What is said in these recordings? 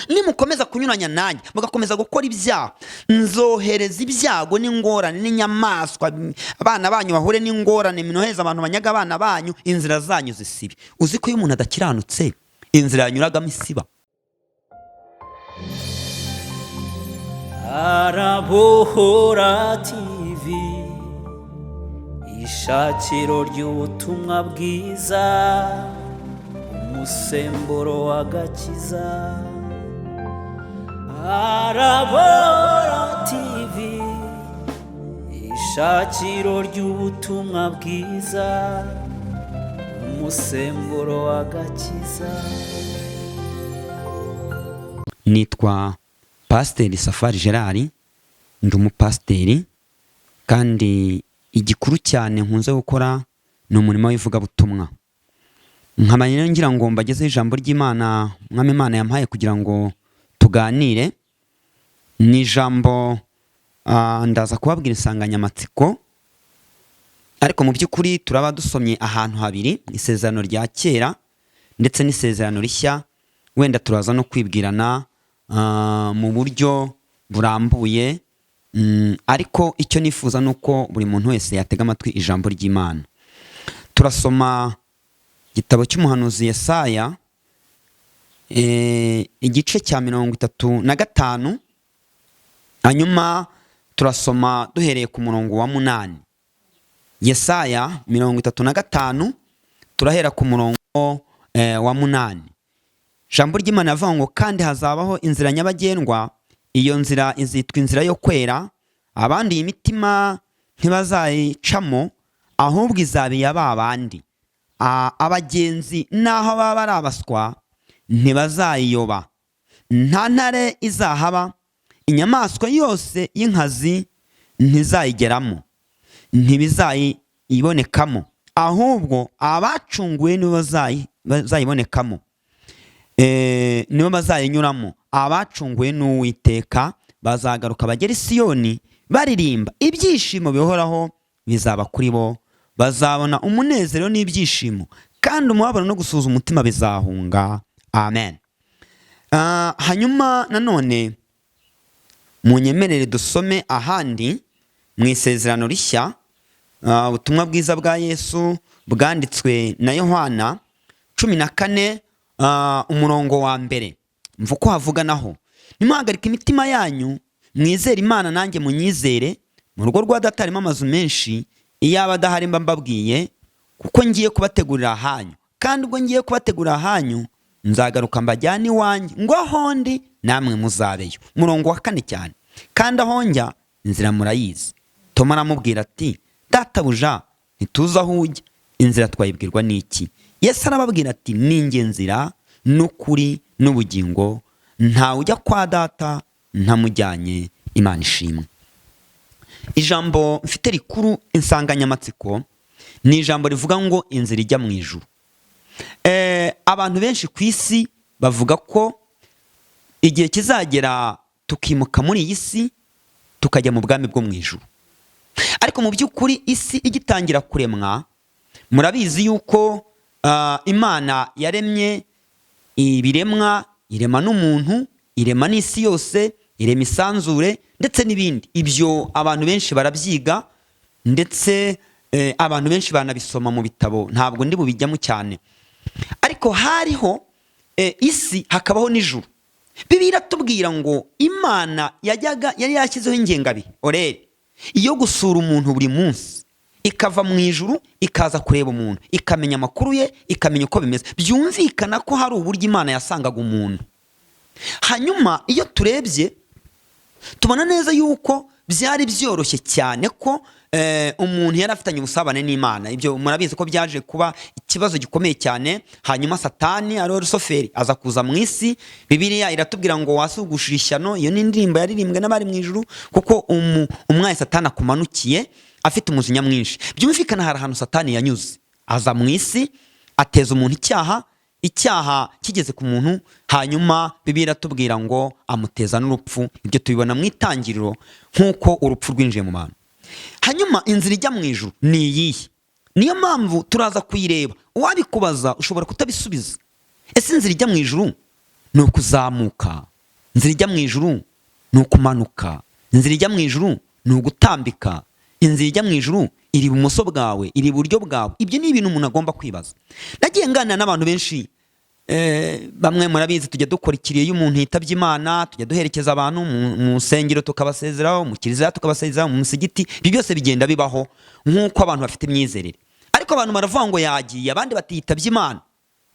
Nimukomeza kunyuranya nanjye, mugakomeza gukora ibyaha, nzohereza ibyago n'ingorane n'inyamaswa, abana banyu bahure n'ingorane, minohereza abantu banyaga abana banyu, inzira zanyu zisibe. Uzi ko iyo umuntu adakiranutse, inzira yanyuragamo isiba. Arabohora TV, ishakiro ry'ubutumwa bwiza, umusemburo w'agakiza. Arabohora TV, ishakiro ry'ubutumwa bwiza, umusemburo w'agakiza. Nitwa Pasiteri Safari Gerard, ndi umupasiteri, kandi igikuru cyane nkunze gukora ni umurimo w'ivugabutumwa. Nkaba rero ngira ngo mbagezeho ijambo ry'Imana Mwami Imana yampaye kugira ngo tuganire. Ni ijambo, ndaza kubabwira insanganyamatsiko, ariko mu by'ukuri turaba dusomye ahantu habiri, isezerano rya kera ndetse n'isezerano rishya. Wenda turaza no kwibwirana mu buryo burambuye, ariko icyo nifuza ni uko buri muntu wese yatega amatwi ijambo ry'Imana. Turasoma igitabo cy'umuhanuzi Yesaya, igice cya 35, hanyuma turasoma duhereye ku murongo wa 8. Yesaya 35, turahera ku murongo wa 8. Ijambo ry'Imana rivuga ngo: "Kandi hazabaho inzira nyabagendwa, iyo nzira izitwa inzira yo kwera, abanduye imitima ntibazayicamo, ahubwo izaba iya ba bandi. Abagenzi n'aho baba ari abaswa ntibazayiyoba. Nta ntare izahaba, inyamaswa yose y'inkazi ntizayigeramo, ntibizayibonekamo, ahubwo abacunguwe nibo bazayibonekamo, nibo bazayinyuramo. Abacunguwe n'Uwiteka bazagaruka bagera i Siyoni baririmba, ibyishimo bihoraho bizaba kuri bo, bazabona umunezero n'ibyishimo, kandi umubabaro no gusuhuza umutima bizahunga." Amen. Hanyuma nanone munyemerere dusome ahandi mu isezerano rishya, ubutumwa bwiza bwa Yesu bwanditswe na Yohana 14, umurongo wa 1. Mva uko havuga naho: "Nimuhagarike imitima yanyu, mwizere Imana, nanjye munyizere. Mu rugo rwa Data harimo amazu menshi, iyaba adahari mba mbabwiye, kuko ngiye kubategurira ahanyu. Kandi ubwo ngiye kubategurira ahanyu, nzagaruka mbajyane iwanjye, ngo aho ndi namwe muzabeyo." Umurongo wa 4 cyane: "Kandi aho njya inzira murayizi." Toma aramubwira ati: "Databuja, ntituzi aho ujya, inzira twayibwirwa n'iki?" Yesu arababwira ati: "Ninjye nzira n'ukuri n'ubugingo, ntawe ujya kwa Data ntamujyanye." Imana ishimwe. Ijambo mfite rikuru, insanganyamatsiko, ni ijambo rivuga ngo inzira ijya mu ijuru. Abantu benshi ku isi bavuga ko igihe kizagera tukimuka muri iyi si, tukajya mu bwami bwo mu ijuru. Ariko mu by'ukuri isi igitangira kuremwa, murabizi yuko Imana yaremye ibiremwa, irema n'umuntu, irema n'isi yose, irema isanzure ndetse n'ibindi. Ibyo abantu benshi barabyiga, ndetse abantu benshi banabisoma mu bitabo, ntabwo ndi bubijyamo cyane. Ariko hariho isi, hakabaho n'ijuru. Bibiliya iratubwira ngo Imana yajyaga, yari yashyizeho ingengabihe, horaire, yo gusura umuntu buri munsi, ikava mu ijuru ikaza kureba umuntu, ikamenya amakuru ye, ikamenya uko bimeze. Byumvikana ko hari uburyo Imana yasangaga umuntu. Hanyuma iyo turebye, tubona neza yuko byari byoroshye cyane ko umuntu yari afitanye ubusabane n'Imana. Ibyo murabizi ko byaje kuba ikibazo gikomeye cyane. Hanyuma Satani, ariwe Rusoferi, aza kuza mu isi. Bibiliya iratubwira ngo wasugushije ishyano. Iyo ni indirimbo yaririmbwe n'abari mu ijuru, kuko umwayi Satani akumanukiye afite umujinya mwinshi. Byumvikana hari ahantu Satani yanyuze aza mu isi, ateza umuntu icyaha. Icyaha kigeze ku muntu, hanyuma Bibiliya iratubwira ngo amuteza n'urupfu. Ibyo tubibona mu Itangiriro, nk'uko urupfu rwinjiye mu bantu. Hanyuma inzira ijya mu ijuru ni iyihe? Niyo mpamvu turaza kuyireba. Uwabikubaza ushobora kutabisubiza. Ese inzira ijya mu ijuru Ni ukuzamuka, inzira ijya mu ijuru ni ukumanuka, inzira ijya mu ijuru ni ugutambika, inzira ijya mu ijuru iri ibumoso bwawe, iri iburyo bwawe? Ibyo ni ibintu umuntu agomba kwibaza. Nagiye nganira n'abantu benshi. Bamwe murabizi, tujya dukora ikiriyo iyo umuntu yitabye Imana, tujya duherekeza abantu mu nsengero tukabasezeraho, mu kiliziya tukabasezeraho, mu musigiti. Ibyo byose bigenda bibaho nk'uko abantu bafite imyizerere. Ariko abantu baravuga ngo yagiye, abandi batiyitabye Imana.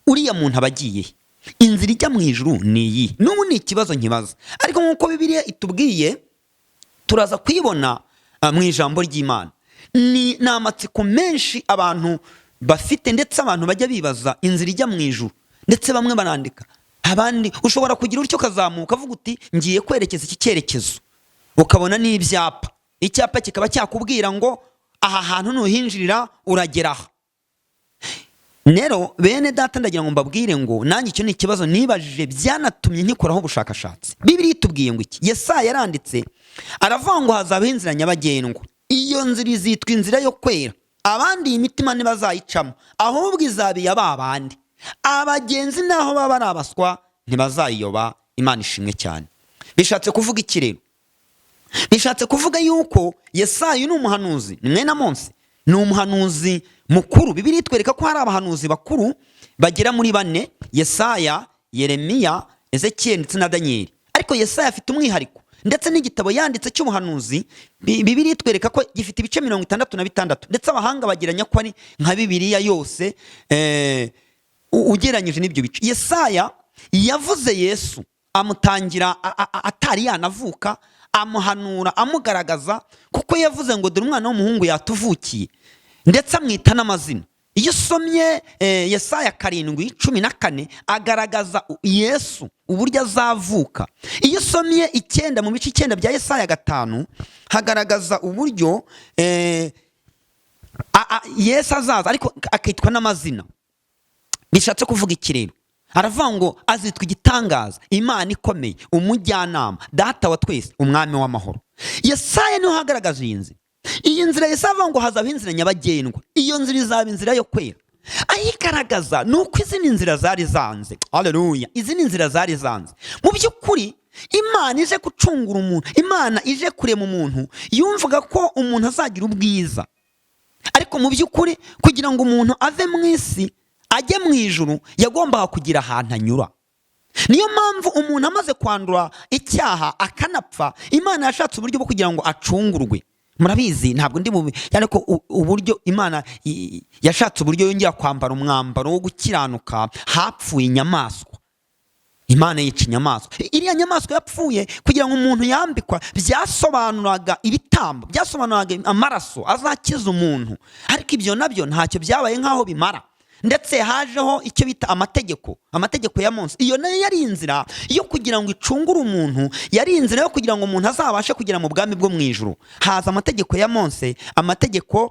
Uriya muntu aba agiye he? Inzira ijya mu ijuru ni iyi? N'ubu ni ikibazo nkibaza. Ariko nk'uko Bibiliya itubwiye, turaza kuyibona mu ijambo ry'Imana. Ni amatsiko menshi abantu bafite, ndetse abantu bajya bibaza inzira ijya mu ijuru, ndetse bamwe barandika, abandi ushobora kugira utyo ukazamuka uvuga uti: "Ngiye kwerekeza iki cyerekezo," ukabona n'ibyapa, icyapa kikaba cyakubwira ngo aha hantu nuhinjirira uragera aha. Rero bene data, ndagira ngo mbabwire ngo nanjye icyo ni ikibazo nibajije, byanatumye nkikoraho ubushakashatsi. Bibiliya itubwiye ngo iki? Yesaya yaranditse aravuga ngo hazabaho inzira nyabagendwa, iyo nzira izitwa inzira yo kwera. Abandi iyi mitima ntibazayicamo, ahubwo izaba iya ba bandi. Abagenzi naho baba ari abaswa ntibazayiyoba. Imana ishimwe cyane. Bishatse kuvuga iki rero? Bishatse kuvuga yuko Yesaya ni umuhanuzi, ni mwene Amonsi, ni umuhanuzi mukuru. Bibiliya itwereka ko hari abahanuzi bakuru bagera muri bane: Yesaya, Yeremiya, Ezekiyeli ndetse na Daniyeli. Ariko Yesaya afite umwihariko, ndetse n'igitabo yanditse cy'ubuhanuzi, Bibiliya itwereka ko gifite ibice 66, ndetse abahanga bagiranya ko ari nka Bibiliya yose ugereranyije n'ibyo bice. Yesaya yavuze Yesu, amutangira atari yanavuka, amuhanura amugaragaza, kuko yavuze ngo: "Dore umwana w'umuhungu yatuvukiye," ndetse amwita n'amazina. Iyo usomye Yesaya 7:14, agaragaza Yesu uburyo azavuka. Iyo usomye 9 mu bice 9 bya Yesaya 5, hagaragaza uburyo Yesu azaza, ariko akitwa n'amazina. Bishatse kuvuga iki rero? Aravuga ngo azitwa Igitangaza, Imana ikomeye, Umujyanama, Data wa twese, Umwami w'amahoro. Yesaya niho hagaragaza iyi nzira. Iyi nzira Yesaya avuga ngo hazabaho inzira nyabagendwa, iyo nzira izaba inzira yo kwera. Ayigaragaza ni uko izindi nzira zari zanze. Haleluya! Izindi nzira zari zanze. Mu by'ukuri Imana ije gucungura umuntu, Imana ije kurema umuntu, yumvaga ko umuntu azagira ubwiza. Ariko mu by'ukuri kugira ngo umuntu ave mu isi ajye mu ijuru, yagombaga kugira ahantu anyura. Niyo mpamvu umuntu amaze kwandura icyaha akanapfa, Imana yashatse uburyo bwo kugira ngo acungurwe. Murabizi, ntabwo ndi bubi cyane ko uburyo Imana yashatse uburyo yongera kwambara umwambaro wo gukiranuka, hapfuye inyamaswa. Imana yica inyamaswa. Iriya nyamaswa yapfuye kugira ngo umuntu yambikwa, byasobanuraga ibitambo, byasobanuraga amaraso azakiza umuntu. Ariko ibyo nabyo ntacyo byabaye nk'aho bimara. Ndetse hajeho icyo bita amategeko, amategeko ya Mose. Iyo nayo yari inzira yo kugira ngo icungure umuntu, yari inzira yo kugira ngo umuntu azabashe kugera mu bwami bwo mu ijuru. Haza amategeko ya Mose, amategeko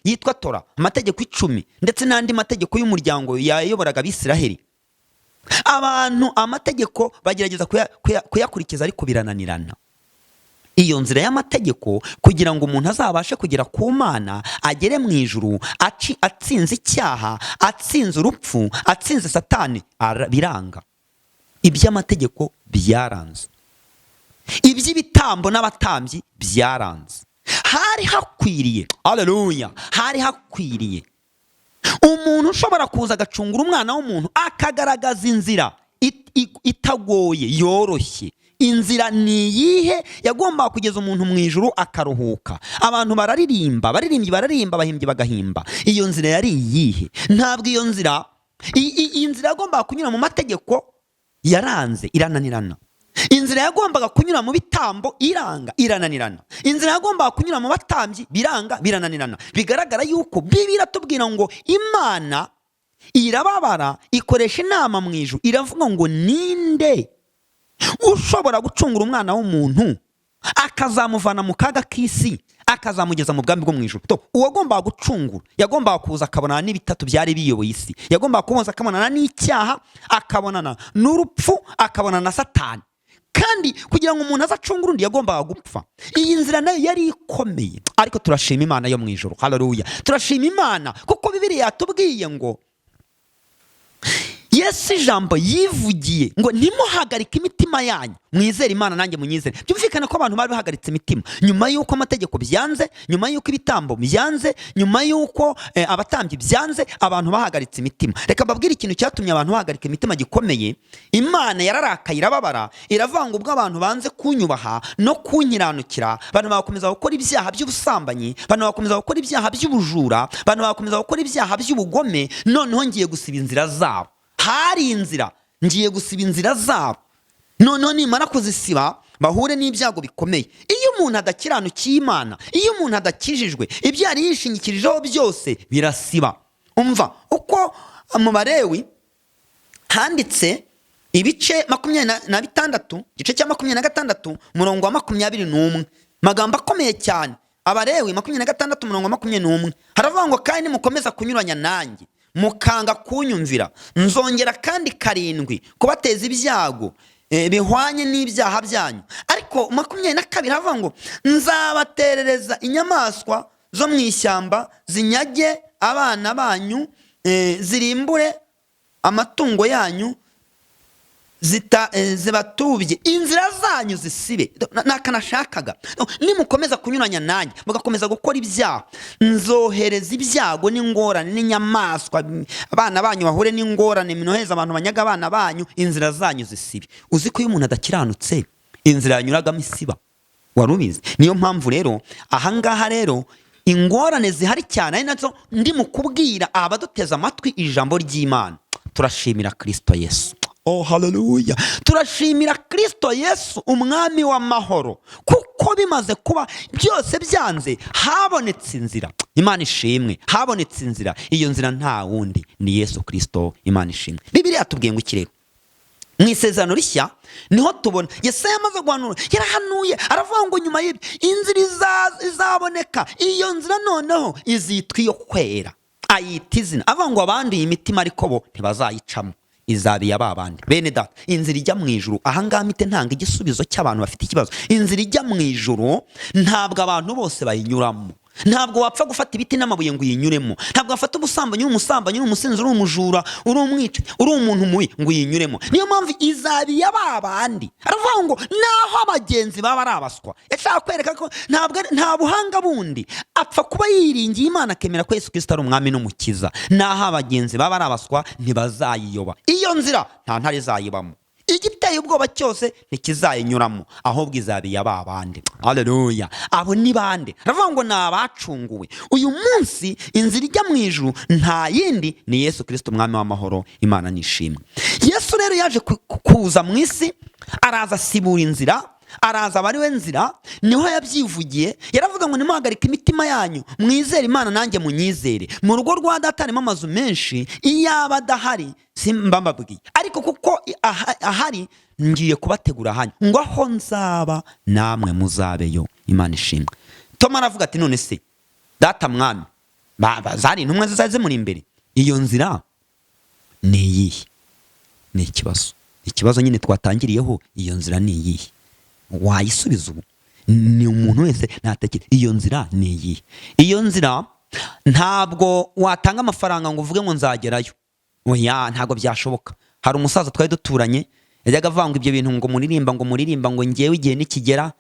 yitwa Tora, amategeko 10, ndetse n'andi mategeko y'umuryango yayoboraga Abisiraheli. Abantu amategeko bagerageza kuyakurikiza, ariko birananirana. Iyo nzira y'amategeko kugira ngo umuntu azabashe kugera ku Mana, agere mu ijuru atsinze icyaha, atsinze urupfu, atsinze Satani, biranga. Iby'amategeko byaranze, iby'ibitambo n'abatambyi byaranze. Hari hakwiriye, haleluya, hari hakwiriye umuntu ushobora kuza agacungura umwana w'umuntu, akagaragaza inzira itagoye, yoroshye. Inzira ni iyihe yagombaga kugeza umuntu mu ijuru akaruhuka? Abantu bararirimba, abaririmbyi bararirimba, abahimbyi bagahimba. Iyo nzira yari iyihe? Ntabwo iyo nzira, iyi nzira yagombaga kunyura mu mategeko yaranze, irananirana. Inzira yagombaga kunyura mu bitambo iranga, irananirana. Inzira yagombaga kunyura mu batambyi biranga, birananirana. Bigaragara yuko Bibiliya iratubwira ngo Imana irababara, ikoresha inama mu ijuru, iravuga ngo: "Ninde ushobora gucungura umwana w'umuntu, akazamuvana mu kaga k'isi, akazamugeza mu bwami bwo mu ijuru?" Uwagombaga gucungura yagombaga kuza akabonana n'ibitatu byari biyoboye isi. Yagombaga kuza akabonana n'icyaha, akabonana n'urupfu, akabonana na Satani. Kandi kugira ngo umuntu aze acungure undi, yagombaga gupfa. Iyi nzira nayo yari ikomeye. Ariko turashima Imana yo mu ijuru. Haleluya! Turashima Imana kuko Bibiliya yatubwiye ngo Yesu ijambo yivugiye ngo ntimuhagarike imitima yanyu, mwizere Imana nanjye munyizere. Byumvikane ko abantu bari bahagaritse imitima nyuma y'uko amategeko byanze, nyuma y'uko ibitambo byanze, nyuma y'uko abatambyi byanze, abantu bahagaritse imitima. Reka mbabwire ikintu cyatumye abantu bahagarika imitima gikomeye. Imana yararakaye, irababara, iravuga ngo ubwo abantu banze kunyubaha no kunkiranukira, abantu bagakomeza gukora ibyaha by'ubusambanyi, abantu bagakomeza gukora ibyaha by'ubujura, abantu bagakomeza gukora ibyaha by'ubugome, noneho ngiye gusiba inzira zabo. Hari inzira, ngiye gusiba inzira zabo, noneho nimara kuzisiba bahure n'ibyago bikomeye. Iyo umuntu adakiranukiye Imana, iyo umuntu adakijijwe, ibyo yari yishingikirijeho byose birasiba. Umva uko mu Barewi handitse, ibice 26, igice cya 26, umurongo wa 21, magambo akomeye cyane. Abarewi 26, umurongo wa 21, haravuga ngo: "Kandi nimukomeza kunyuranya nanjye, mukanga kunyumvira, nzongera kandi karindwi kubateza ibyago bihwanye n'ibyaha byanyu." Ariko 22 haravuga ngo: "Nzabaterereza inyamaswa zo mu ishyamba, zinyage abana banyu, zirimbure amatungo yanyu, zibatubye inzira zanyu zisibe." Nakanashakaga, nimukomeza kunyuranya nanjye, mugakomeza gukora ibyaha, nzohereza ibyago n'ingorane n'inyamaswa, abana banyu bahure n'ingorane, minohereza abantu banyaga abana banyu, inzira zanyu zisibe. Uzi ko iyo umuntu adakiranutse inzira yanyuragamo isiba? Wari ubizi? Niyo mpamvu rero ahangaha rero ingorane zihari cyane, ari nazo ndi mu kubwira abaduteze amatwi ijambo ry'Imana. Turashimira Kirisito Yesu. Oh, haleluya! Turashimira Kirisito Yesu, umwami w'amahoro, kuko bimaze kuba byose byanze, habonetse inzira. Imana ishimwe, habonetse inzira. Iyo nzira nta wundi, ni Yesu Kirisito. Imana ishimwe. Bibiliya yatubwiye ngo iki rero? Mu Isezerano Rishya niho tubona Yesaya amaze guhanura, yarahanuye aravuga ngo nyuma y'ibyo inzira izaboneka. Iyo nzira noneho izitwa iyo kwera, ayita izina, avuga ngo abanduye imitima ariko bo ntibazayicamo, izaba iya ba bandi. Bene data, inzira ijya mu ijuru, ahangaha mpite ntanga igisubizo cy'abantu bafite ikibazo. Inzira ijya mu ijuru ntabwo abantu bose bayinyuramo. Ntabwo wapfa gufata ibiti n'amabuye ngo uyinyuremo. Ntabwo wafata ubusambanyi, uri umusambanyi, uri umusinzi, uri umujura, uri umwicanyi, uri umuntu mubi ngo uyinyuremo. Niyo mpamvu izaba iya ba bandi. Aravuga ngo naho abagenzi baba ari abaswa, yashaka kwereka ko nta buhanga bundi, apfa kuba yiringiye Imana, akemera ko Yesu Kirisito ari umwami n'umukiza. Naho abagenzi baba ari abaswa, ntibazayiyoba. Iyo nzira nta ntare izayibamo, igiteye ubwoba cyose ntikizayinyuramo, ahubwo izaba iya ba bandi. Haleluya! Abo ni bande? Aravuga ngo ni abacunguwe. Uyu munsi inzira ijya mu ijuru nta yindi, ni Yesu Kirisito, umwami w'amahoro. Imana nishimwe. Yesu rero yaje kuza mu isi, araza asibura inzira, araza aba ari we nzira. Niho yabyivugiye, yaravuga ngo nimuhagarike imitima yanyu, mwizere Imana nanjye munyizere. Mu rugo rwa Data harimo amazu menshi, iyaba adahari simba mbabwiye, ariko kuko ahari ngiye kubategura ahanyu, ngo aho nzaba namwe muzabeyo. Imana ishimwe. Toma aravuga ati: "None se Data mwami," zari intumwa zari zimuri imbere, "iyo nzira ni iyihe?" Ni ikibazo nyine twatangiriyeho. Iyo nzira ni iyihe? Wayisubiza ubu? Ni umuntu wese natekereza, iyo nzira ni iyihe? Iyo nzira ntabwo watanga amafaranga ngo uvuge ngo nzagerayo. Oya, ntabwo byashoboka. Hari umusaza twari duturanye yajyaga avuga ngo ibyo bintu ngo muririmba, ngo muririmba, ngo ngewe igihe nikigera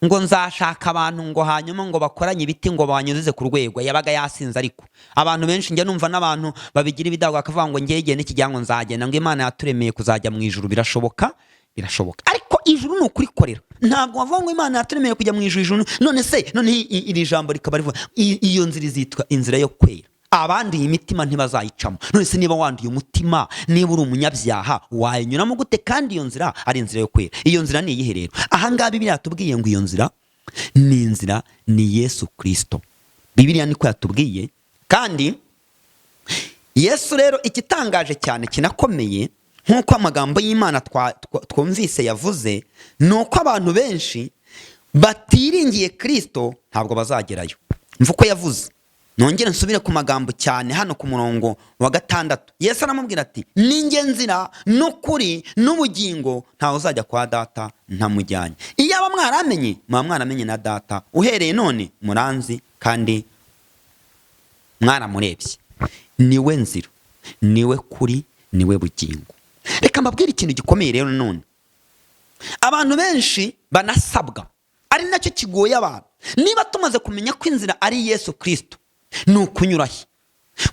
ngo nzashaka abantu, ngo hanyuma ngo bakoranye ibiti, ngo banyuzize ku rwego. Yabaga yasinze. Ariko abantu benshi njya numva n'abantu babigira ibidago, bakavuga ngo ngewe igihe nikigera ngo nzagenda, ngo Imana yaturemeye kuzajya mu ijuru. Birashoboka, birashoboka, ariko ijuru ni ukurikorera. Ntabwo wavuga ngo Imana yaturemeye kujya mu ijuru. Ijuru none se, none iri jambo rikaba rivuga iyo nzira izitwa inzira yo kwera, abanduye imitima ntibazayicamo. None se niba wanduye umutima, niba uri umunyabyaha, wayinyuramo gute kandi iyo nzira ari inzira yo kwera? Iyo nzira ni iyihe rero? Ahangaha Bibiliya yatubwiye ngo iyo nzira ni inzira ni Yesu Kirisito. Bibiliya niko yatubwiye. Kandi Yesu rero, igitangaje cyane kinakomeye, nk'uko amagambo y'Imana twumvise yavuze, ni uko abantu benshi batiringiye Kirisito ntabwo bazagerayo. Mva uko yavuze, nongere nsubire ku magambo cyane hano ku murongo wa 6. Yesu aramubwira ati: "Ninjye nzira n'ukuri n'ubugingo, ntawe uzajya kwa Data ntamujyanye. Iyaba mwaramenye, muba mwaramenye na Data. Uhereye none muranzi kandi mwaramurebye." Niwe nzira, niwe kuri, Niwe bugingo. Reka mbabwire ikintu gikomeye rero. None abantu benshi banasabwa, ari nacyo kigoye abantu: niba tumaze kumenya ko inzira ari Yesu Kirisito, ni ukunyurahe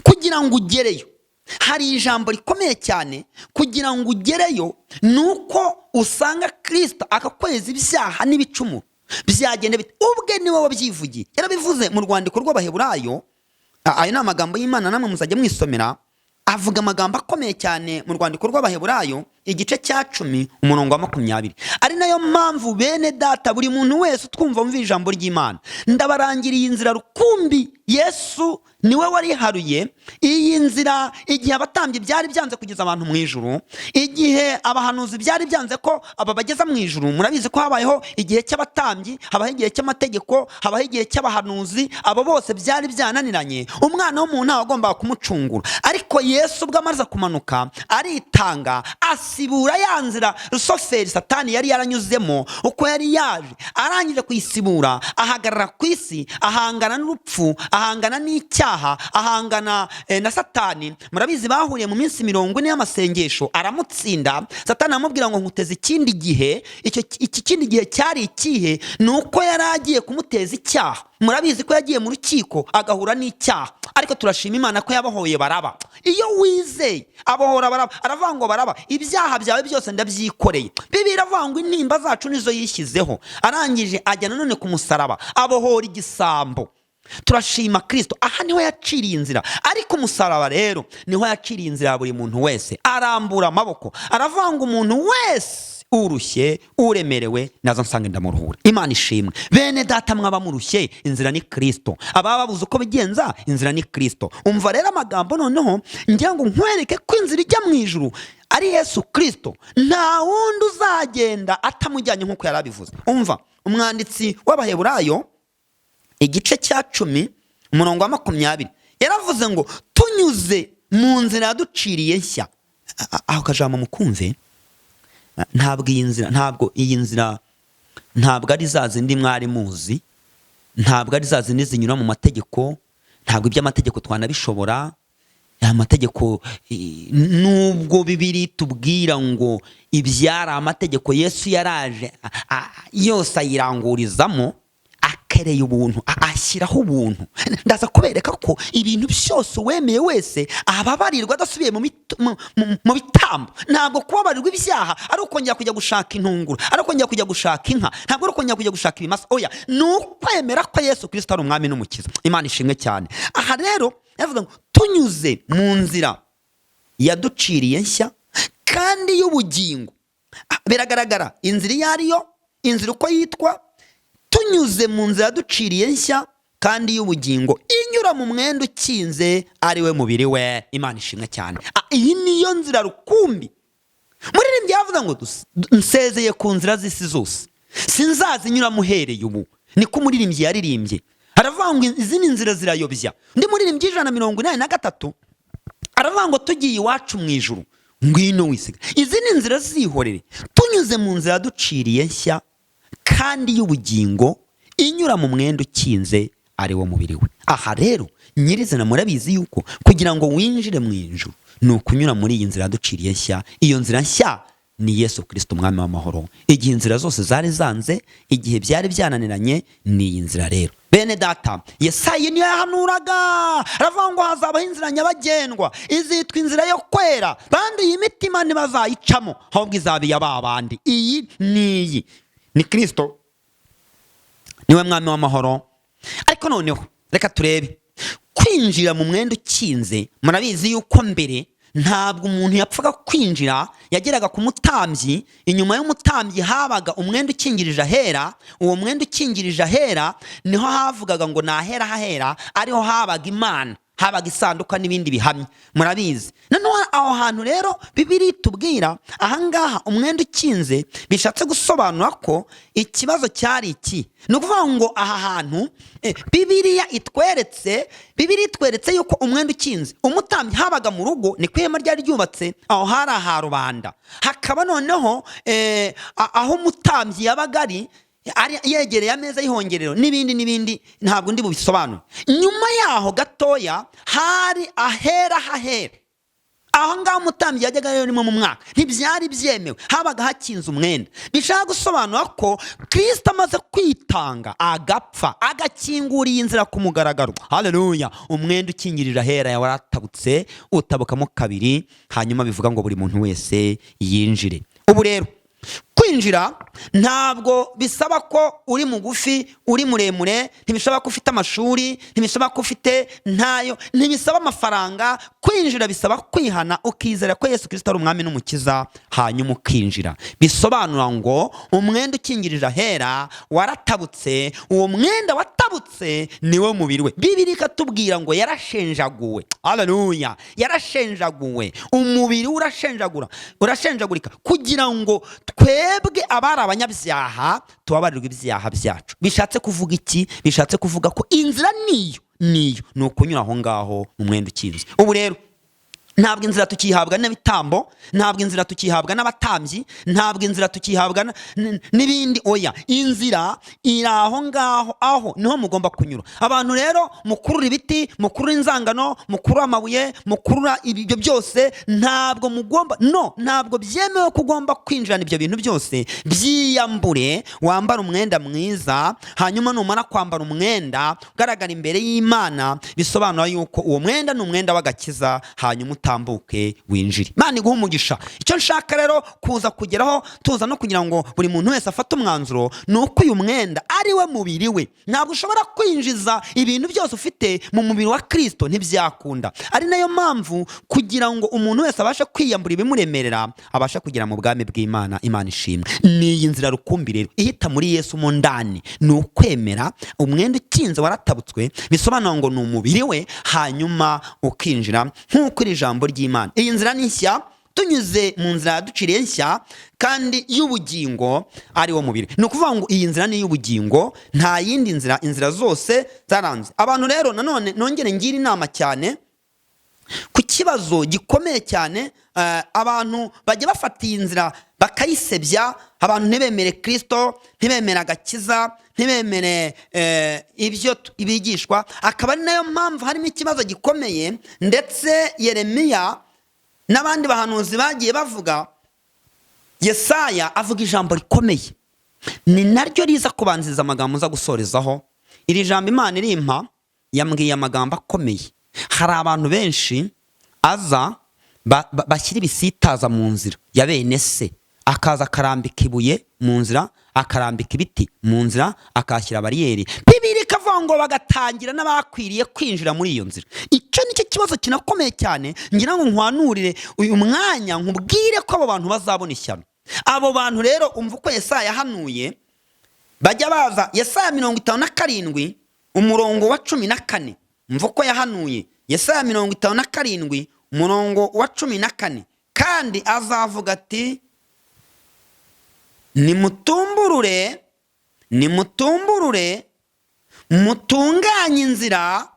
kugira ngo ugereyo? Hari ijambo rikomeye cyane. Kugira ngo ugereyo ni uko usanga Kirisito akakweza ibyaha n'ibicumuro. Byagenda bite? Ubwe niwe wabyivugiye, yarabivuze mu rwandiko rw'Abaheburayo. Ayo ni amagambo y'Imana, namwe muzajya mwisomera. Avuga amagambo akomeye cyane mu rwandiko rw'Abaheburayo, igice cya 10, umurongo wa 20. Ari nayo mpamvu, bene data, buri muntu wese utwumva, wumva ijambo ry'Imana, ndabarangiriye inzira rukumbi. Yesu niwe wariharuye iyi nzira. Igihe abatambyi byari byanze kugeza abantu mu ijuru, igihe abahanuzi byari byanze ko aba bageza mu ijuru, murabizi ko habayeho igihe cy'abatambyi, habaho igihe cy'amategeko, habaho igihe cy'abahanuzi, abo bose byari byananiranye. Umwana w'umuntu ntawe wagombaga kumucungura, ariko Yesu ubwo amaze kumanuka aritanga, asibura ya nzira Rusoferi, Satani yari yaranyuzemo uko yari yaje. Arangije kuyisibura, ahagarara ku isi, ahangana n'urupfu, ahangana n'icyaha, ahangana na Satani. Murabizi, bahuriye mu minsi 40 y'amasengesho, aramutsinda. Satani aramubwira ngo: "Nkuteze ikindi gihe." Icyo iki kindi gihe cyari ikihe? Ni uko yari agiye kumuteza icyaha. Murabizi ko yagiye mu rukiko agahura n'icyaha, ariko turashima Imana ko yabohoye Baraba. Iyo wizeye, abohora Baraba. Aravuga ngo: "Baraba, ibyaha byawe byose ndabyikoreye." Bibiliya iravuga ngo intimba zacu nizo yishyizeho. Arangije ajya nanone ku musaraba, abohora igisambo. Turashima Kirisito. Aha niho yaciriye inzira, ariko umusaraba rero niho yaciriye inzira ya buri muntu wese. Arambura amaboko, aravuga ngo: "Umuntu wese urushye, uremerewe, naza nsanga ndamuruhura." Imana ishimwe. Bene data, mwaba murushye, inzira ni Kirisito. Ababa babuze uko bigenza, inzira ni Kirisito. Umva rero amagambo noneho ngira ngo nkwereke ko inzira ijya mu ijuru ari Yesu Kirisito. Nta wundi uzagenda atamujyanye, nk'uko yari abivuze. Umva umwanditsi w'Abaheburayo, igice cya 10, umurongo wa 20, yaravuze ngo: "Tunyuze mu nzira yaduciriye nshya." Aho kajambo mukumve. Ntabwo iyi nzira ntabwo ari za zindi mwari muzi, ntabwo ari za zindi zinyura mu mategeko. Ntabwo iby'amategeko twanabishobora. Amategeko, nubwo Bibiliya itubwira ngo ibyari amategeko Yesu yaraje yose ayirangurizamo, akereye ubuntu, ashyiraho ubuntu. Ndaza kubereka ko ibintu byose uwemeye wese ababarirwa adasubiye mu bitambo. Ntabwo kubabarirwa ibyaha ari ukongera kujya gushaka intunguro, ari ukongera kujya gushaka inka, ntabwo ari ukongera kujya gushaka ibimasa. Oya, ni ukwemera ko Yesu Kirisito ari umwami n'umukiza. Imana ishimwe cyane. Aha rero yavuga ngo: "Tunyuze mu nzira yaduciriye nshya kandi y'ubugingo." Biragaragara inzira iyo ariyo, inzira uko yitwa: tunyuze mu nzira yaduciriye nshya kandi y'ubugingo, inyura mu mwenda ukinze, ari we mubiri we. Imana ishimwe cyane. Iyi niyo nzira rukumbi. Muririmbyi yavuze ngo: "Nsezeye ku nzira z'isi zose, sinzazinyuramo uhereye ubu." Niko umuririmbyi yaririmbye, aravuga ngo izindi nzira zirayobya. Undi muririmbyi, 183, aravuga ngo: "Tugiye iwacu mu ijuru, ngwino wisiga izindi nzira zihorere." Tunyuze mu nzira yaduciriye nshya kandi y'ubugingo, inyura mu mwenda ukinze, ari wo mubiri we. Aha rero nyirizina murabizi yuko kugira ngo winjire mu ijuru ni ukunyura muri iyi nzira yaduciriye nshya. Iyo nzira nshya ni Yesu Kirisito, umwami w'amahoro. Igihe inzira zose zari zanze, igihe byari byananiranye, ni iyi nzira rero, bene data. Yesayi niyo yahanuraga, aravuga ngo hazabaho inzira nyabagendwa izitwa inzira yo kwera, banduye imitima ntibazayicamo, ahubwo izaba iya ba bandi. Iyi ni iyi, ni Kirisito, niwe mwami w'amahoro. Ariko noneho reka turebe kwinjira mu mwenda ukinze. Murabizi yuko mbere ntabwo umuntu yapfaga kwinjira, yageraga ku mutambyi. Inyuma y'umutambyi habaga umwenda ukingirije ahera. Uwo mwenda ukingirije ahera niho havugaga ngo ni ahera hahera, ariho habaga Imana, habaga isanduka n'ibindi bihamya, murabizi. Noneho aho hantu rero Bibiliya itubwira ahangaha umwenda ukinze, bishatse gusobanura ko ikibazo cyari iki? Ni ukuvuga ngo aha hantu Bibiliya itweretse yuko umwenda ukinze umutambyi habaga mu rugo, ni ku ihema ryari ryubatse aho hari aha rubanda, hakaba noneho aho umutambyi yabaga ari yegereye ameza y'ihongerero n'ibindi n'ibindi, ntabwo ndi bubisobanure. Nyuma yaho gatoya hari ahera hahera. Aho ngaho umutambyi yajyaga rero rimwe mu mwaka, ntibyari byemewe, habaga hakinze umwenda. Bishaka gusobanura ko Kirisito amaze kwitanga agapfa, agakingura iyi nzira ku mugaragaro, haleluya, umwenda ukingirira ahera waratabutse, utabukamo kabiri. Hanyuma bivuga ngo buri muntu wese yinjire. Ubu rero kwinjira ntabwo bisaba ko uri mugufi, uri muremure, ntibisaba ko ufite amashuri, ntibisaba ko ufite ntayo, ntibisaba amafaranga. Kwinjira bisaba kwihana, ukizera ko Yesu Kirisito ari umwami n'umukiza, hanyuma ukinjira. Bisobanura ngo umwenda ukingirije ahera waratabutse. Uwo mwenda watabutse niwo mubiri we. Bibiri ikatubwira ngo yarashenjaguwe, haleluya, yarashenjaguwe. Umubiri we urashenjagura, urashenjagurika kugira ngo twebwe abari abanyabyaha tubabarirwe ibyaha byacu. Bishatse kuvuga iki? Bishatse kuvuga ko inzira niyo ni ukunyura aho ngaho mu mwenda ukinze. Ubu rero ntabwo inzira tukihabwa n'ibitambo, ntabwo inzira tukihabwa n'abatambyi, ntabwo inzira tukihabwa n'ibindi. Oya, inzira iri aho ngaho, aho niho mugomba kunyura. Abantu rero mukurura ibiti, mukurura inzangano, mukurura amabuye, mukurura ibyo byose, ntabwo mugomba, no, ntabwo byemewe ko ugomba kwinjirana ibyo bintu byose. Byiyambure, wambare umwenda mwiza. Hanyuma numara kwambara umwenda ugaragara imbere y'Imana, bisobanura yuko uwo mwenda ni umwenda w'agakiza, hanyuma utambuke winjire. Imana iguhe umugisha. Icyo nshaka rero kuza kugeraho, tuza no kugira ngo buri muntu wese afate umwanzuro, ni uko uyu mwenda ari we mubiri we. Ntabwo ushobora kwinjiza ibintu byose ufite mu mubiri wa Kirisito, ntibyakunda. Ari nayo mpamvu kugira ngo umuntu wese abashe kwiyambura ibimuremerera, abashe kugera mu bwami bw'Imana. Imana ishimwe. Ni iyi nzira rukumbi rero ihita muri Yesu mu ndani, ni ukwemera umwenda ukinze waratabutswe, bisobanura ngo ni umubiri we, hanyuma ukinjira nk'uko iri jambo ry'Imana. Iyi nzira ni nshya, tunyuze mu nzira yaduciriye nshya kandi y'ubugingo, ari wo mubiri. Ni ukuvuga ngo iyi nzira ni iy'ubugingo, nta yindi nzira, inzira zose zaranze abantu. Rero nanone nongere ngire inama cyane ku kibazo gikomeye cyane, abantu bajya bafata iyi nzira bakayisebya. Abantu ntibemere Kirisito, ntibemere agakiza, ntibemere ibyo bigishwa. Akaba ari nayo mpamvu harimo ikibazo gikomeye. Ndetse Yeremiya n'abandi bahanuzi bagiye bavuga, Yesaya avuga ijambo rikomeye, ni naryo riza kubanziriza amagambo nza gusorezaho. Iri jambo Imana irimpa, yambwiye amagambo akomeye. Hari abantu benshi aza bashyira ibisitaza mu nzira ya bene se, akaza akarambika ibuye mu nzira, akarambika ibiti mu nzira, akahashyira bariyeri. Bibiri ikavuga ngo bagatangira n'abakwiriye kwinjira muri iyo nzira. Icyo nicyo kibazo kinakomeye cyane. Ngira ngo nkwanurire uyu mwanya, nkubwire ko abo bantu bazabona ishyano. Abo bantu rero, umva uko Yesaya yahanuye bajya baza. Yesaya 57 umurongo wa 14, umva uko yahanuye. Yesaya 57 umurongo wa 14: "Kandi azavuga ati: Nimutumburure, nimutumburure, mutunganye inzira,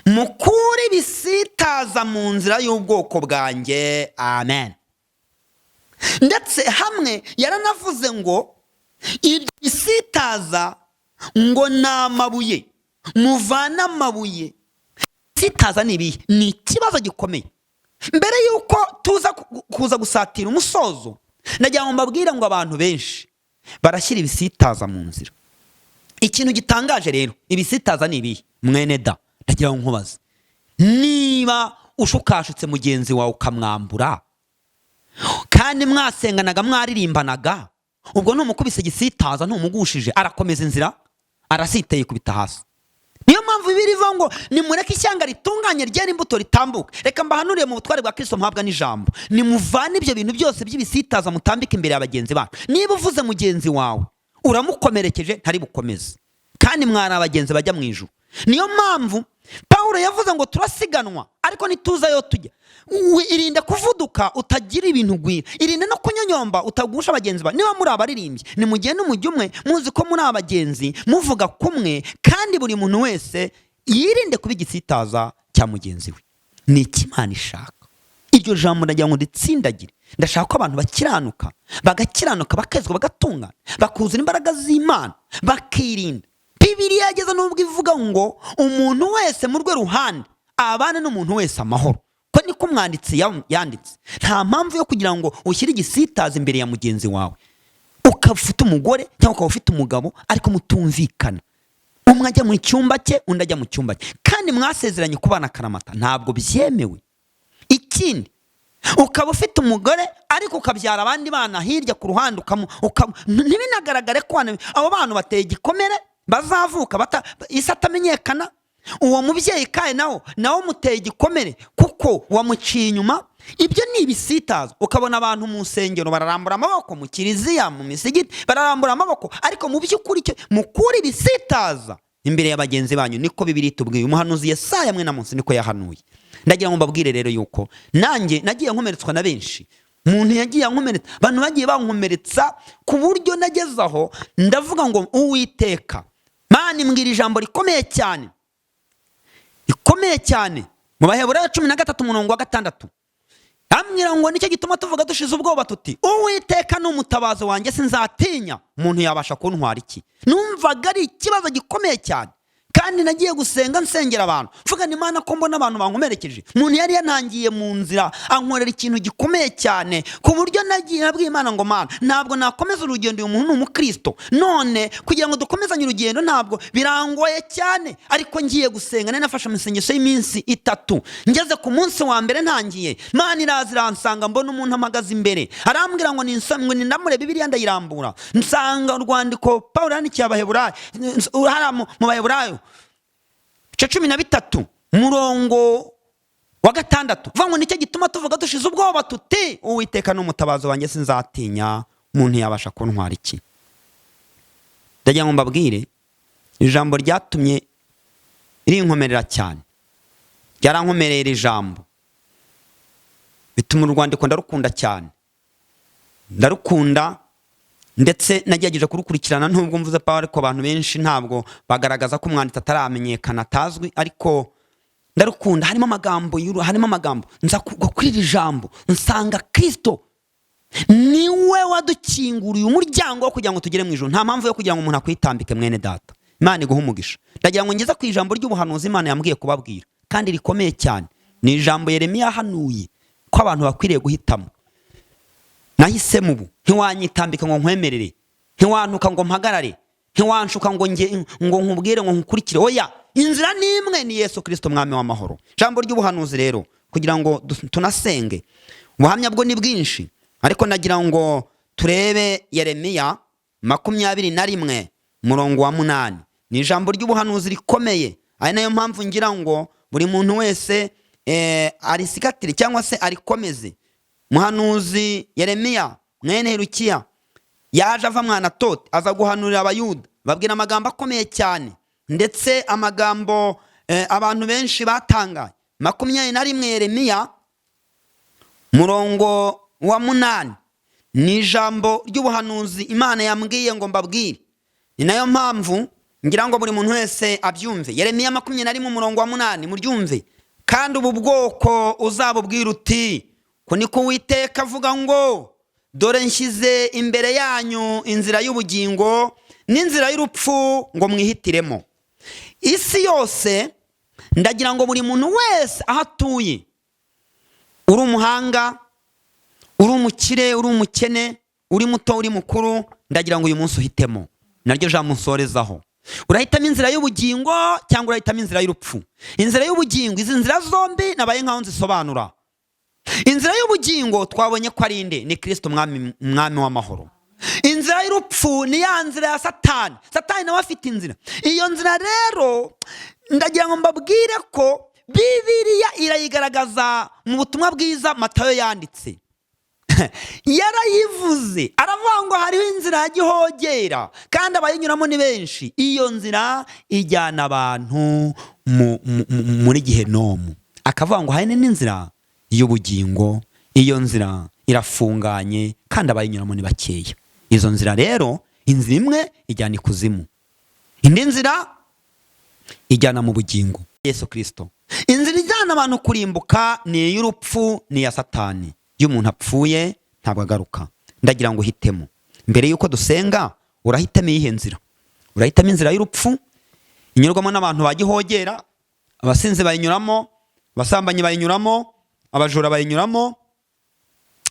mukure ibisitaza mu nzira y'ubwoko bwanjye." Amen. Ndetse hamwe yaranavuze ngo ibyo bisitaza ngo ni amabuye, muvane amabuye. Sitaza ni ibihe? Ni ikibazo gikomeye. Mbere y'uko tuza kuza gusatira umusozo, ndagira ngo mbabwire ngo abantu benshi barashyira ibisitaza mu nzira. Ikintu gitangaje rero, ibisitaza ni ibihe? Mwene da, ndagira ngo nkubaze: niba ushukashutse mugenzi wawe ukamwambura, kandi mwasenganaga, mwaririmbanaga, ubwo numukubise igisitaza, ntumugushije, arakomeza inzira? Arasiteye, ikubita hasi. Niyo mpamvu Bibiri ivuga ngo nimureke ishyanga ritunganye ryera imbuto ritambuka. Reka mbahanuriye mu butware bwa Kirisito mpabwa n'ijambo: nimuvane ibyo bintu byose by'ibisitaza mutambike imbere ya bagenzi bacu. Niba uvuze mugenzi wawe uramukomerekeje, ntari bukomeze, kandi mwari abagenzi bajya mu ijuru. Niyo mpamvu Pawulo yavuze ngo turasiganwa ariko ntituzi ayo tujya. Irinde kuvuduka utagira ibintu ugwira, irinde no kunyonyomba utagusha bagenzi bawe. Niba muri abaririmbyi, nimugende umujyi umwe, muzi ko muri abagenzi, muvuga kumwe, kandi buri muntu wese yirinde kuba igisitaza cya mugenzi we. Ni iki Imana ishaka? Iryo jambo ndagira ngo nditsindagire. Ndashaka ko abantu bakiranuka, bagakiranuka, bakezwa, bagatungana, bakuzura imbaraga z'Imana, bakirinda. Bibiliya yageze n'ubwo ivuga ngo umuntu wese mu rwe ruhande abane n'umuntu wese amahoro. Ko niko umwanditsi yanditse. Nta mpamvu yo kugira ngo ushyire igisitaza imbere ya mugenzi wawe, ukaba ufite umugore cyangwa ukaba ufite umugabo ariko mutumvikana, umwe ajya mu cyumba cye, undi ajya mu cyumba cye, kandi mwasezeranye kubana akaramata. Ntabwo byemewe. Ikindi, ukaba ufite umugore ariko ukabyara abandi bana hirya ku ruhande, ntibinagaragare ko abo bana bateye igikomere, bazavuka isi atamenyekana. Uwo mubyeyi kandi nawe umuteye igikomere kuko wamuciye inyuma. Ibyo ni ibisitazo. Ukabona abantu mu nsengero bararambura amaboko, mu kiliziya, mu misigiti bararambura amaboko, ariko mu by'ukuri icyo mukura ibisitaza imbere ya bagenzi banyu. Niko Bibiliya itubwiye. Umuhanuzi Yesaya mwene Amosi niko yahanuye. Ndagira ngo mbabwire rero yuko nanjye nagiye nkomeretswa na benshi. Umuntu yagiye ankomeretsa, abantu bagiye bankomeretsa ku buryo nageze aho ndavuga ngo: "Uwiteka Mana, imbwira ijambo rikomeye cyane, rikomeye cyane mu Baheburayo 13 umurongo wa 6. Ambwira ngo: "Nicyo gituma tuvuga dushize ubwoba tuti: 'Uwiteka ni umutabazi wanjye, sinzatinya, umuntu yabasha kuntwara iki?'" Numvaga ari ikibazo gikomeye cyane, kandi nagiye gusenga, nsengera abantu, mvuga ni: "Imana, ko mbona abantu bankomerekeje?" Umuntu yari yantangiye mu nzira, ankorera ikintu gikomeye cyane, ku buryo nagiye nabwiye Imana ngo: "Mana, ntabwo nakomeza urugendo, uyu muntu ni umukristo, none kugira ngo dukomezanye urugendo ntabwo birangoye cyane." Ariko ngiye gusenga, nari nafashe amasengesho y'iminsi 3. Ngeze ku munsi wa mbere ntangiye, Mana iraza iransanga, mbona umuntu amagaze imbere, arambwira ngo ngo nindamure Bibiliya. Ndayirambura, nsanga urwandiko Pawulo yandikiye Abaheburayo, hariya mu Baheburayo ibice 13 murongo wa 6, uvuga ngo: "Nicyo gituma tuvuga dushize ubwoba tuti: 'Uwiteka ni umutabazi wanjye, sinzatinya, umuntu yabasha kuntwara iki?'" Ndagira ngo mbabwire ijambo ryatumye rinkomerera cyane. Ryarankomerera iri jambo, bituma urwandiko ndarukunda cyane, ndarukunda, ndetse nagerageje kurukurikirana. Nubwo mvuze Pawulo, ariko abantu benshi ntabwo bagaragaza ko umwanditsi ataramenyekana, atazwi, ariko ndarukunda. Harimo amagambo harimo amagambo. Nza kugwa kuri iri jambo, nsanga Kirisito niwe wadukinguriye umuryango wo kugira ngo tugere mu ijuru. Nta mpamvu yo kugira ngo umuntu akwitambike. Mwene data, Imana iguhe umugisha. Ndagira ngo ngeze ku ijambo ry'ubuhanuzi Imana yambwiye kubabwira kandi rikomeye cyane. Ni ijambo Yeremiya yahanuye ko abantu bakwiriye guhitamo. Nahisemo ubu: ntiwanyitambika ngo nkwemerere, ntiwantuka ngo mpagarare, ntiwanshuka ngo nge ngo nkubwire ngo nkukurikire. Oya, inzira ni imwe, ni Yesu Kirisito mwami w'amahoro. Ijambo ry'ubuhanuzi rero, kugira ngo tunasenge, ubuhamya bwo ni bwinshi, ariko nagira ngo turebe Yeremiya 21 murongo wa 8. Ni ijambo ry'ubuhanuzi rikomeye, ari nayo mpamvu ngira ngo buri muntu wese arisigatire cyangwa se arikomeze. Muhanuzi Yeremiya mwene Herukiya yaje ava Mwanatote, aza guhanurira Abayuda, babwira amagambo akomeye cyane, ndetse amagambo abantu benshi batangaye. 21 Yeremiya murongo wa 8 ni ijambo ry'ubuhanuzi Imana yambwiye ngo mbabwire, ni nayo mpamvu ngira ngo buri muntu wese abyumve. Yeremiya 21 umurongo wa 8, muryumve: "Kandi ubu bwoko uzabubwira uti: 'Ko niko Uwiteka avuga ngo: Dore nshyize imbere yanyu inzira y'ubugingo n'inzira y'urupfu, ngo mwihitiremo.'" Isi yose, ndagira ngo buri muntu wese aho atuye, uri umuhanga, uri umukire, uri umukene, uri muto, uri mukuru, ndagira ngo uyu munsi uhitemo. Naryo jambo nsorezaho: urahitamo inzira y'ubugingo cyangwa urahitamo inzira y'urupfu? Inzira y'ubugingo, izi nzira zombi nabaye nkaho nzisobanura. Inzira y'ubugingo twabonye ko ari inde? Ni Kirisito umwami, umwami w'amahoro. Inzira y'urupfu ni ya nzira ya Satani. Satani nawe afite inzira. Iyo nzira rero, ndagira ngo mbabwire ko Bibiliya irayigaragaza mu butumwa bwiza Matayo yanditse. Yarayivuze, aravuga ngo hariho inzira ya gihogera kandi abayinyuramo ni benshi. Iyo nzira ijyana abantu muri gihenomu. Akavuga ngo hari n'inzira y'ubugingo, iyo nzira irafunganye kandi abayinyuramo ni bakeya. Izo nzira rero, inzira imwe ijyana ikuzimu, indi nzira ijyana mu bugingo, Yesu Kirisito. Inzira ijyana abantu kurimbuka ni iy'urupfu, ni iya Satani. Iyo umuntu apfuye ntabwo agaruka. Ndagira ngo uhitemo mbere y'uko dusenga. Urahitamo iyihe nzira? Urahitamo inzira y'urupfu inyurwamo n'abantu ba gihogera, abasinzi bayinyuramo, abasambanyi bayinyuramo. Abajura bayinyuramo,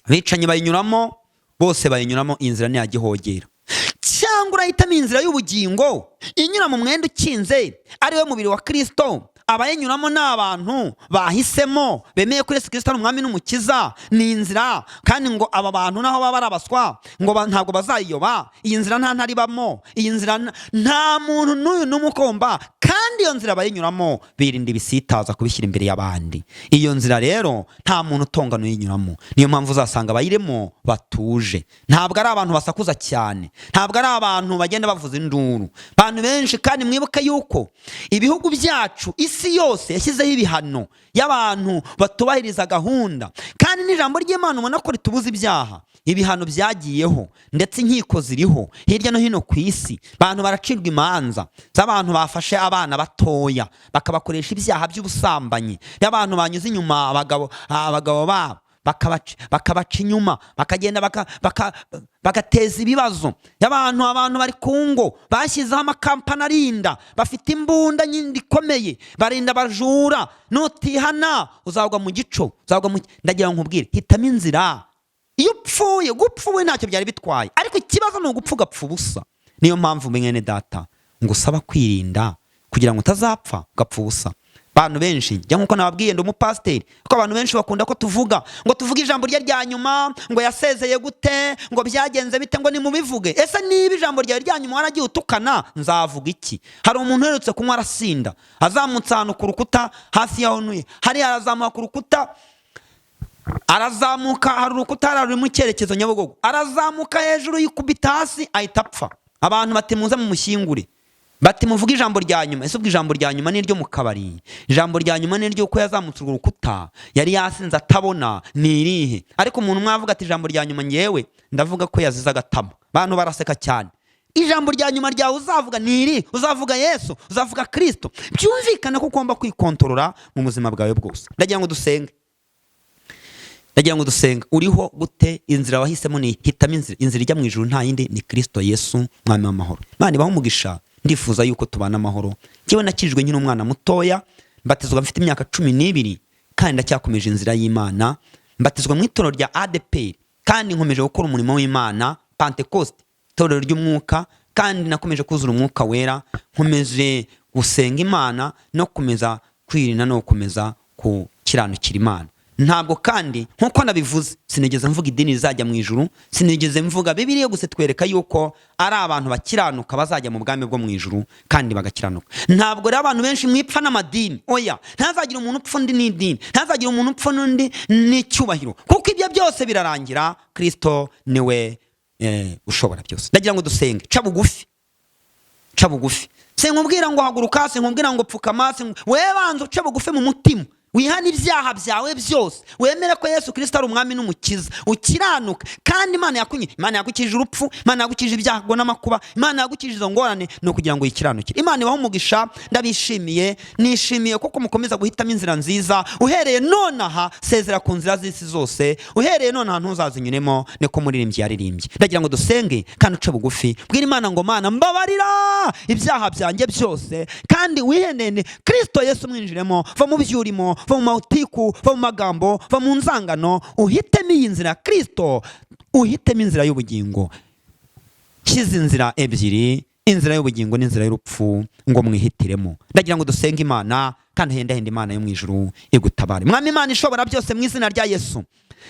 abicanyi bayinyuramo, bose bayinyuramo. Inzira ntiyagihogera. Cyangwa urahitamo inzira y'ubugingo inyura mu mwenda ukinze, ari we mubiri wa Kirisito. Abayinyuramo ni abantu bahisemo, bemeye ko Yesu Kirisito ari umwami n'umukiza. Ni inzira kandi ngo aba bantu naho baba ari abaswa ngo ntabwo bazayiyoba. Iyi nzira nta ntaribamo, iyi nzira nta muntu n'uyu n'umwe ugomba. Kandi iyo nzira abayinyuramo birinda ibisitaza kubishyira imbere y'abandi. Iyo nzira rero nta muntu utongana uyinyuramo. Niyo mpamvu uzasanga abayirimo batuje, ntabwo ari abantu basakuza cyane, ntabwo ari abantu bagenda bavuza induru, abantu benshi. Kandi mwibuke yuko ibihugu byacu, isi yose yashyizeho ibihano y'abantu batubahiriza gahunda. Kandi n'ijambo ry'Imana ubona ko ritubuza ibyaha. Ibihano byagiyeho, ndetse inkiko ziriho hirya no hino ku isi. Abantu baracirwa imanza z'abantu bafashe abana batoya bakabakoresha ibyaha by'ubusambanyi, y'abantu banyuze inyuma abagabo babo, bakabaca inyuma, bakagenda bagateza ibibazo y'abantu. Abantu bari ku ngo bashyizeho amakampani arinda, bafite imbunda nyinshi ikomeye, barinda abajura. Nutihana uzagwa mu gico, uzagwa mu. Ndagira ngo nkubwire, hitamo inzira. Iyo upfuye, gupfa ubu ntacyo byari bitwaye, ariko ikibazo ni ugupfa ugapfa ubusa. Niyo mpamvu, mwene data, ngo usaba kwirinda kugira ngo utazapfa ugapfa ubusa. Abantu benshi, njya nkuko nababwiye, ndi umupasiteri, kuko abantu benshi bakunda ko tuvuga ngo tuvuge ijambo rye rya nyuma, ngo yasezeye gute, ngo byagenze bite, ngo nimubivuge. Ese niba ijambo ryawe rya nyuma waragiye utukana, nzavuga iki? Hari umuntu uherutse kunywa arasinda, azamutse ahantu ku rukuta hafi y'aho ntuye hariya, arazamuka ku rukuta, arazamuka, hari urukuta hariya ruri mu cyerekezo Nyabugogo, arazamuka hejuru yikubita hasi ahita apfa. Abantu bati: "Muze mumushyingure." Bati: "Muvuge ijambo rya nyuma." Ese ubwo ijambo rya nyuma ni iryo mu kabari? Ijambo rya nyuma ni iryo uko yazamutse urwo rukuta yari yasinze atabona? Ni irihe? Ariko umuntu umwe avuga ati: "Ijambo rya nyuma ngewe ndavuga ko yazize agatama." Abantu baraseka cyane. Ijambo rya nyuma ryawe uzavuga ni iri? Uzavuga Yesu? Uzavuga Kirisito? Byumvikane ko ugomba kwikontorora mu buzima bwawe bwose. Ndagira ngo dusenge, ndagira ngo dusenge. Uriho gute? Inzira wahisemo ni hitamo inzira. Inzira ijya mu ijuru nta yindi, ni Kirisito Yesu mwami w'amahoro. Imana ibahe umugisha. Ndifuza yuko tubana amahoro. Njyewe nakijijwe nkiri umwana mutoya, mbatizwa mfite imyaka 12, kandi ndacyakomeje inzira y'Imana. Mbatizwa mu itorero rya ADEPR, kandi nkomeje gukora umurimo w'Imana, Pentecoste, itorero ry'umwuka. Kandi nakomeje kuzura Umwuka Wera, nkomeje gusenga Imana no gukomeza kwirinda no gukomeza gukiranukira Imana. Ntabwo kandi, nkuko nabivuze, sinigeze mvuga idini rizajya mu ijuru, sinigeze mvuga. Bibiliya gusa twereka yuko ari abantu bakiranuka bazajya mu bwami bwo mu ijuru kandi bagakiranuka. Ntabwo rero abantu benshi mwipfa n'amadini. Oya, ntazagira umuntu upfa undi n'idini, ntazagira umuntu upfa n'undi n'icyubahiro, kuko ibyo byose birarangira. Kirisito niwe ushobora byose. Ndagira ngo dusenge. Ca bugufi, ca bugufi. Sinkubwira ngo haguruka, sinkubwira ngo pfukama, we banza uce bugufi mu mutima, wihane ibyaha byawe byose, wemere ko Yesu Kirisito ari umwami n'umukiza, ukiranuka. Kandi Imana yakunye, Imana yagukije urupfu, Imana yagukije ibyago n'amakuba, Imana yagukije izo ngorane, ni ukugira ngo uyikiranukire. Imana ibahe umugisha. Ndabishimiye, nishimiye kuko mukomeza guhitamo inzira nziza. Uhereye nonaha sezera ku nzira z'isi zose, uhereye nonaha ntuzazinyuremo, niko muririmbyi yaririmbye. Ndagira ngo dusenge kandi uce bugufi. Bwira Imana ngo: "Mana, mbabarira ibyaha byanjye byose." Kandi wihenene Kirisito Yesu, mwinjiremo. Va mu byo urimo, va mu matiku, va mu magambo, va mu nzangano, uhitemo iyi nzira ya Kirisito, uhitemo inzira y'ubugingo. Shyize inzira ebyiri, inzira y'ubugingo n'inzira y'urupfu, ngo mwihitiremo. Ndagira ngo dusenge Imana kandi hendahenda Imana yo mu ijuru igutabare. Mwami Imana ishobora byose, mu izina rya Yesu,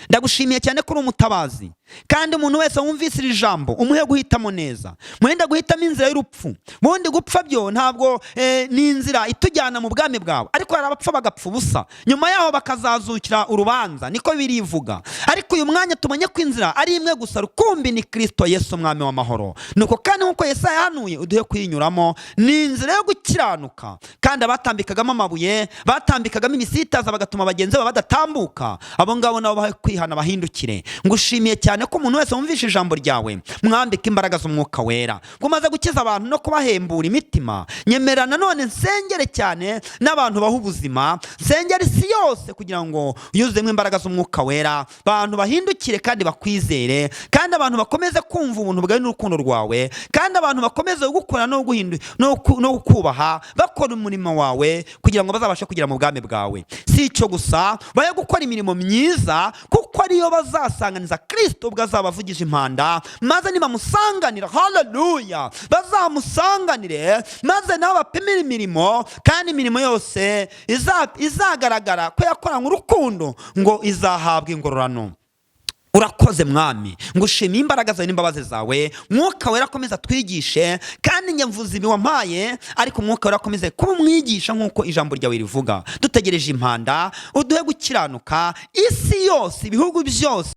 ndagushimiye cyane ko uri umutabazi. Kandi umuntu wese wumvise iri jambo umuhe guhitamo neza, muhenda guhitamo inzira y'urupfu. Bundi gupfa byo ntabwo ni inzira itujyana mu bwami bwawe, ariko hari abapfa bagapfa ubusa, nyuma yaho bakazazukira urubanza, niko birivuga. Ariko uyu mwanya tumenye ko inzira ari imwe gusa rukumbi, ni Kirisito Yesu umwami w'amahoro. Nuko kandi nk'uko Yesaya yahanuye, uduhe kuyinyuramo. Ni inzira yo gukiranuka. Kandi abatambikagamo amabuye, batambikagamo ibisitaza, bagatuma bagenzi babo badatambuka, abo ngabo nabo bahe kwihana bahindukire. Ngushimiye cyane ko umuntu wese wumvishe ijambo ryawe mwambika imbaraga z'Umwuka Wera, ngo umaze gukiza abantu no kubahembura imitima. Nyemera nanone nsengere cyane n'abantu baha ubuzima, nsengere isi yose kugira ngo yuzemo imbaraga z'Umwuka Wera, abantu bahindukire kandi bakwizere, kandi abantu bakomeze kumva ubuntu bwawe n'urukundo rwawe, kandi abantu bakomeze gukora no kukubaha, bakora umurimo wawe kugira ngo ngo bazabashe kugera mu bwami bwawe. Si icyo gusa, baye gukora imirimo myiza, kuko ariyo bazasanganiza Kirisito ubwo azaba avugije impanda. Maze nibamusanganira, haleluya, bazamusanganire, maze nabo bapimire imirimo, kandi imirimo yose izagaragara ko yakoranywe urukundo ngo izahabwa ingororano. Urakoze Mwami, ngushimiye imbaraga zawe n'imbabazi zawe. Mwuka Wera akomeza twigishe, kandi njye mvuze ibi wampaye, ariko Umwuka Wera akomeze kuba umwigisha nk'uko ijambo ryawe rivuga. Dutegereje impanda, uduhe gukiranuka. Isi yose, ibihugu byose.